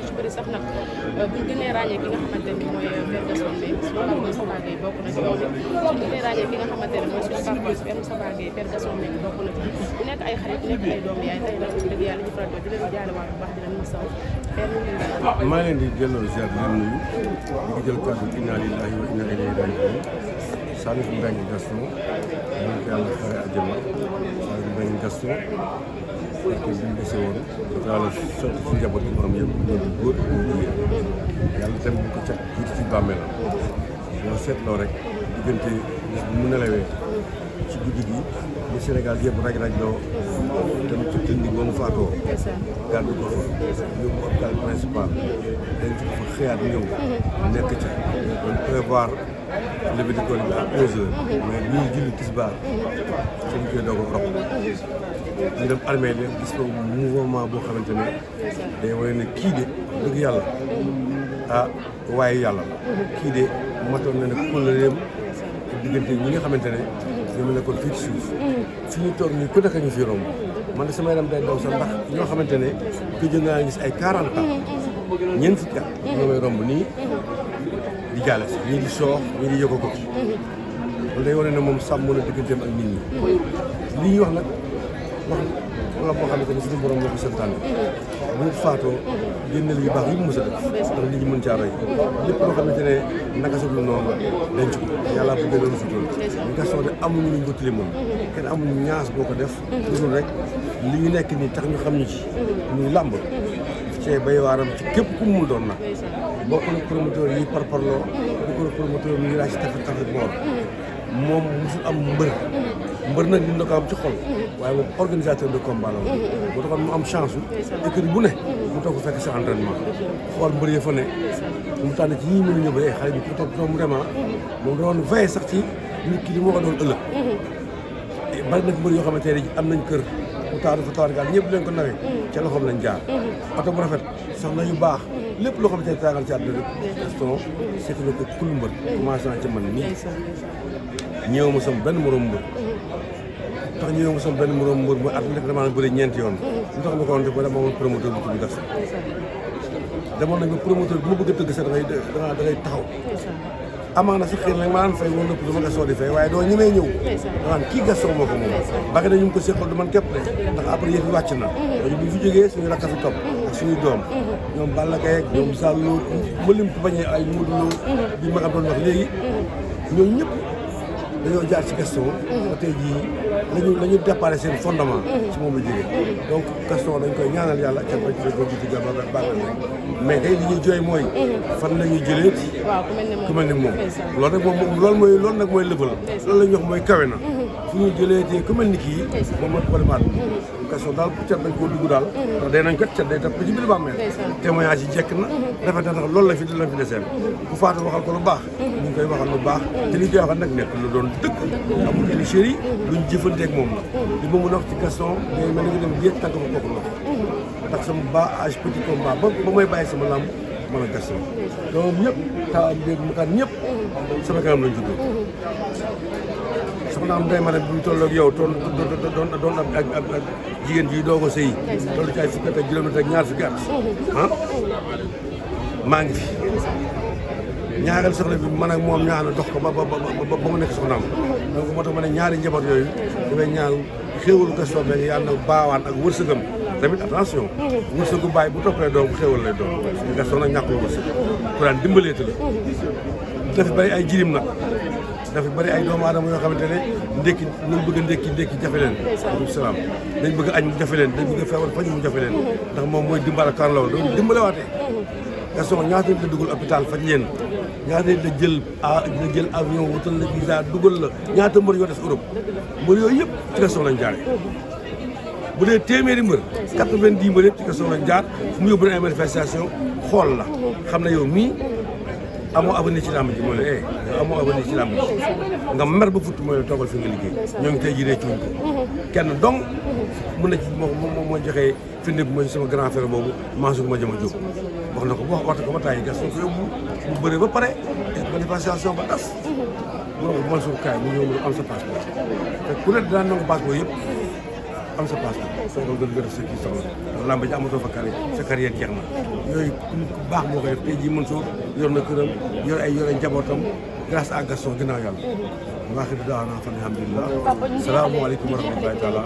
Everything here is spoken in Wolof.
ci bëri sax nag buñ gënee ràññee ki nga xamante ni mooy Père Gaston bi suñu papa Moustapha Gueye bokk na ci moom it suñ gënee ràññee ki nga xamante ne mooy suñu papa Père Moustapha Gueye Père Gaston bi bokk na ci bu nekk ay xarit nekk ay doom yaay tey nag dëgg yàlla ñu faral di leen jaale waat bu baax di leen masaw Père ñu ngi maa ngi leen di delloo ziar di leen nuyu di ko jël kàddu inna lillahi wa inna ilayhi raji'un Salif Mbengue Gaston ñu ngi ko yàlla xare àjjana Salif Mbengue Gaston parce que bi mu dese woon yàlla sotti ci njaboot yi mu am yëpp ñu di góor ñu jigéen yàlla tamit bu ko cat jiitu ci bàmmeelam boo seetloo rek diggante bis bu mu nelawee ci guddi gi ni Sénégal yëpp raj-raj loo dem ci tëndi ba mu faatoo gàddu ko fa yóbbu hôpital principal dañ ci ko fa xëyaat ñëw nekk ca doon prévoir levée du corps bi à 11h mais bi ñuy julli tisbaar suñ koy doog a rob ñu dem armée li gis ko mouvement boo xamante ne day wane ne kii de dëgg yàlla waaye yàlla kii de matoon na ne kóllëreem diggante ñi nga xamante ne ñoom nekkoon fii ci suuf fi ñu toog nii ku nekk ñu fi romb man de sama yaram day daw sax ndax ñoo xamante ne gëj naa gis ay 40 ans ñeent fukki at ñoo may romb nii di jaale si ñii di soox ñii di yëgo ko loolu day wane ne moom sàmm na digganteem ak nit ñi li ñuy wax nag wax boo xamante ne suñu borom moo ko santaane bu ñu faatoo génneel yu baax yi mu mës a def ndax nit ñi mën caa roy lépp loo xamante ne naka sa dul noonu denc ko yàlla bëggee loolu sutul ñu Gaston de amuñu luñ ko tilimoon kenn amuñu ñaas boo ko def loolu rek li ñu nekk nii tax ñu xam ñu ci muy làmb cee bay waaram ci képp ku mu doon nag bokk na promoteur yi parparloo bokk na promoteur yi laaj ci tafi boor moom musul am mbër nag ñu na ko am ci xol waaye moom organisateur de combat la moo taxoon mu am chance u écurie bu ne mu toog ko fekk sa entraînement xool mbër ya fa ne mu tànn ci ñii mën a ñëw ba xale bi ku toog toog vraiment moom doon veillé sax ci nit ki li moo ko doon ëllëg bari nag mbër yoo xamante ne am nañ kër mu taaru fa tawargaal ñëpp leen ko nawee ca loxoom lañ jaar oto bu rafet soxna yu baax lépp loo xamante ne taagal ci àdduna rek Gaston seet na ko kul mbër commencé naa ci man nii ñëw ma sama benn morom mbër tax ñëw ma sama benn morom mbër mooy at mi rek damaa bëri ñeenti yoon lu tax ma ko woon def ba dama amoon promoteur bu tudd Gaston demoon nañ ba promoteur bu ma bëgg a tëgg sax da ngay taxaw amaana sax xëy na nag maanaam fay woon nëpp du ma Gaston di fay waaye doo ñemee ñëw danaan kii Gaston moo ko moom bari na ñu ngi ko seqal du man képp de ndax après yëf yi wàcc na dañu bi fi jógee suñu rakk fi topp ak suñuy doom ñoom Balla Gaye ak ñoom Sallou ma lim ko bañee ay Modou Lo bi ma am doon wax léegi ñooñu ñëpp dañoo jaar ci Gaston ba tey jii lañu déparé seen fondement ci moom la jógee donc Gaston dañ koy ñaanal yàlla ca ba ci ko jiitu ga ba baax mais kay li ñuy jooy mooy fan la ñuy jëlee ku mel ni moom loolu rek moom loolu nag mooy lëbal loolu la ñuy wax mooy kawe na fu ñuy jëlee te ku mel ni kii moom mooy problème Gaston daal bu cat dañ koo dugg daal ndax day nañ ko cat day tap ci biir bàmmeel témoignage yi jekk na rafet na ndax loolu la fi deseen bu faatu waxal ko lu baax ñu ngi koy waxal lu baax te li ñu koy waxal nag nekk lu doon dëkk amul tricherie luñ jëfanteeg moom la li ma mën a wax ci Gaston day mel ni nga dem géej tànk fa kooku ndox ndax sama bas âge petit combat ba may bàyyi sama lamb mën a Gaston donc ñëpp taawam dégg makaan ñëpp sama kanam lañ juddoo soxna am day ma ne bu ñu tolloog yow doon ak jigéen ji doog a sëy toll ci ay fukki at ak juróomi ak ñaar fukki at maa ngi fi ñaareel soxna bi man ak moom ñaanu dox ko ba mu nekk soxnaam donc moo tax ma ne ñaari njaboot yooyu dafay ñaan xéewalu Gaston Mbengue yàlla na baawaan ak wërsëgam tamit attention wërsëgu baay bu toppee doom xéewal lay doon Gaston nag ñàkkul wërsëg ku daan dimbaleeta la dafa bari ay jirim nag dafa bari ay doomu aadama yoo xamante ne ndékki nañ bëgg a ndékki jafe leen aleykum salaam dañ bëgg añ mu jafe leen dañ bëgg a feebar faj mu jafe leen ndax moom mooy dimbala kan la woon doon dimbalewaatee Gaston ñaata nit la dugal hôpital faj leen ñaata nit la jël avion wutal la visa dugal la ñaata mbër yoo des Europe mbër yooyu yëpp ci Gaston lañ jaaree bu dee téeméeri mbër 90 mbër yëpp ci Gaston lañ jaar fu mu yóbbu na ay manifestation xool la xam ne yow mii amoo avenir ci làmb ji mooy la amoo avenir ci làmb ji nga mer ba futt mooy la toogal fi nga liggéey ñoo ngi tey ji réccuñ ko kenn dong mën na ci moo joxee firnde bi mooy sama grand frère boobu Mansour ma jëm a jóg wax na ko waxta ko ba tàyyi Gaston ko yóbbu mu bëree ba pare manifestation ba tas mu ne ko Mansour kaay mu ñëw mu am sa passeport te ku ne daan nangu passeport yëpp am sa passeport soo doon nga def sa kii soxla ndax làmb ji amatoo fa carrière sa carrière jeex na yooyu ku baax moo koy def tey jii Mansour yor na këram yor ay njabootam grâce à Gaston ginnaaw yàlla waaxi bi daaw naa fan alhamdulilah salaamaaleykum wa rahmatullahi taala